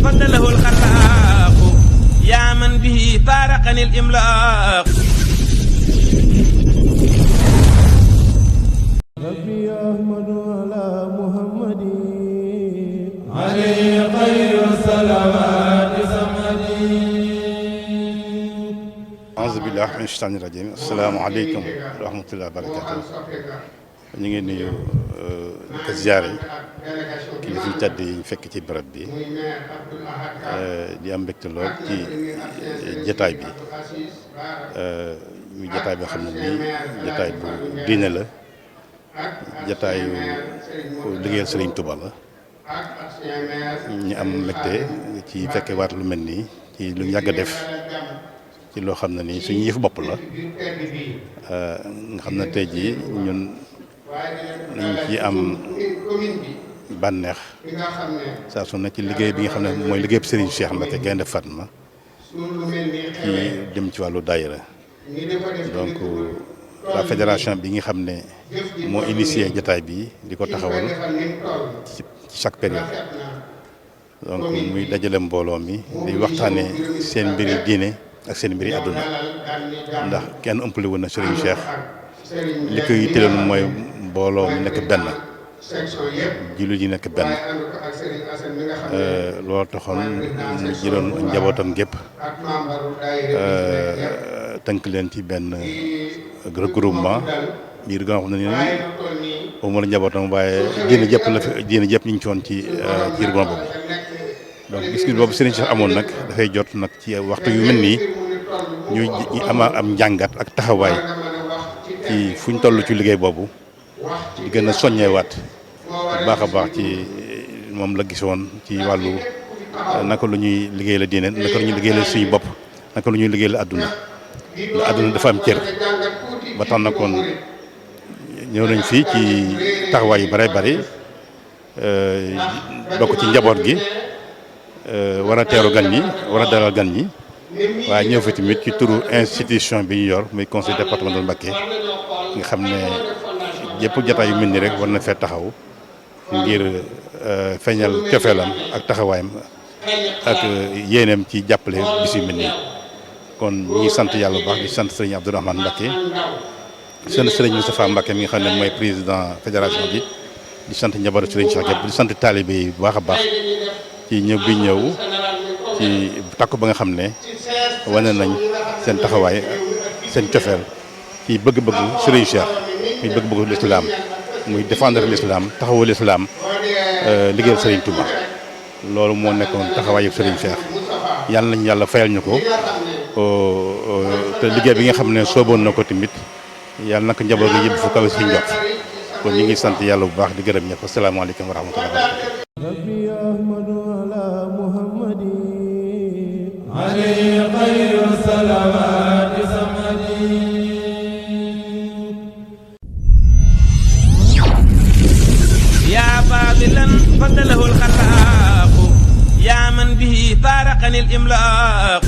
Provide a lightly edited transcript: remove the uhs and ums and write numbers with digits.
فضله الخلاق يا من به فارقني الإملاق ربي أحمد على محمد عليه خير الصلوات سمدي أعوذ بالله من الشيطان الرجيم السلام عليكم ورحمة الله وبركاته ñu ngi nuyu ko ziyaare kilifa yu tedd yi ñu fekk ci barab bi di am mbégte lool ci jataay bi muy jataay boo xam ne nii jataay bu diine la jataayu liggéeyal Sëriñ Tuuba la ñu am mbégte ci fekke waat lu mel nii ci lu ñu yàgg a def ci loo xam ne nii suñu yëf bopp la nga xam ne tey jii ñun nañ ci am bànneex saa su ne ci liggéey bi nga xam ne mooy liggéey Serigne Cheikh Mbacké Gaïndé Fatma ci dem ci wàllu daayira donc la fédération bi nga xam ne moo initié jataay bi di ko taxawal ci chaque période donc muy dajale mbooloo mi di waxtaanee seen mbiri diine ak seen mbiri àdduna ndax kenn ëmpale woon na Serigne Cheikh li koy yitteeloon mooy mbooloo mi nekk benn jullit yi nekk benn loolu taxoon mu jëloon njabootam gépp tënk leen ci benn regroupement biir nga xam ne nii boobu moo la njabootam waaye diine jëpp la fi diine jëpp ñu ngi ci woon ci regroupement boobu donc gis-gis boobu Serigne Cheikh amoon nag dafay jot nag ci waxtu yu mel nii ñu am njàngat ak taxawaay ci fu ñu toll ci liggéey boobu di gën a soññeewaat bu baax a baax ci moom la gisoon ci wàllu naka lu ñuy liggéey la diine naka lu ñuy liggéey la suñu bopp naka lu ñuy liggéey la àdduna la àdduna dafa am cër ba tax na kon ñëw nañ fii ci taxawaay yu bare bari bokk ci njaboot gi war a teeru gan ñi war a dalal gan ñi waaye ñëw fi tamit ci turu institution bi ñu yor muy conseil départemental Mbacké nga xam ne yëpp jataay yu mel ni rek war na fee taxaw ngir feeñal cofeelam ak taxawaayam ak yéeneem ci jàppale bis yu mel nii kon ñi ngi sant yàlla bu baax di sant sëriñ Abdourahmane Mbacké sant sëriñ Moustapha Mbacké mi nga xam ne mooy président fédération bi di sant njabootu sëriñ Cheikh yëpp di sant taalibe yi bu baax a baax ci ñëw bi ñëw ci takku ba nga xam ne wane nañ seen taxawaay seen cofeel ci bëgg-bëggu sëriñ Cheikh muy bëgg-bëggu l'islam muy défendre l'islam taxawu l'islam liggéeyal Serigne Touba loolu moo nekkoon taxawaayu Serigne Cheikh yàlla nañu yàlla fayal ñu ko te liggéey bi nga xam ne sooboon na ko tamit yàlla na ko njaboot gi yëpp fu kawe si njot kon ñu ngi sant yàlla bu baax di gërëm ñëpp asalaamaaleykum wa rahmatullahi wa barakatuh. ربي أحمد على محمد عليه خير الصلوات سمدي يا فاضلا فضله الخلاق يا من به فارقني الإملاق